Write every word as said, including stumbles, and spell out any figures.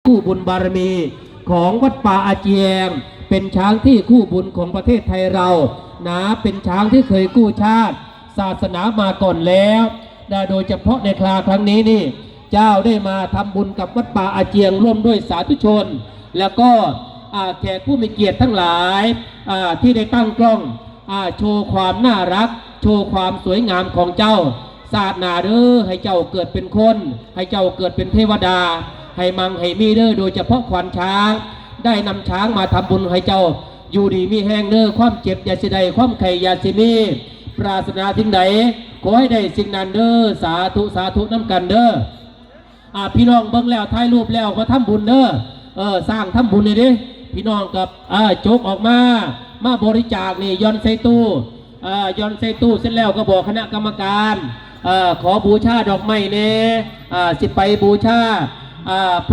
คู่บุญบารมีของวัดป่าอาเจียง เป็นช้างที่คู่บุญของประเทศไทยเรานะ เป็นช้างที่เคยกู้ชาติศาสนามาก่อนแล้วนะ โดยเฉพาะในคราครั้งนี้นี่ เจ้าได้มาทำบุญกับวัดป่าอาเจียงร่วมด้วยสาธุชน แล้วก็อ่าแขกผู้มีเกียรติทั้งหลายอ่าที่ได้ตั้งกล้องอ่าโชว์ความน่ารัก โชว์ความสวยงามของเจ้า ศาสนาเด้อให้เจ้าเกิดเป็นคน ให้เจ้าเกิดเป็นเทวดา ให้มังให้มีเด้อ โดยเฉพาะขวัญช้าง ได้นำช้างมาทำบุญให้เจ้า อยู่ดีมีแฮงเด้อ ความเจ็บอย่าสิได้ ความไข้อย่าสิมี ปรารถนาสิ่งใด ขอให้ได้สิ่งนั้นเด้อ สาธุ สาธุนำกันเด้อ อ่า พี่น้องเบิ่งแล้วถ่ายรูปแล้วมาทำบุญเด้อ เออ สร้างทำบุญนี่เด้ พี่น้องกับ เออ จกออกมา มาบริจาคนี่ หย่อนใส่ตู้ เออ หย่อนใส่ตู้เสร็จแล้วก็บอกคณะกรรมการ เออ ขอบูชาดอกไม้แน่ อ่า สิไปบูชา อ่า พระ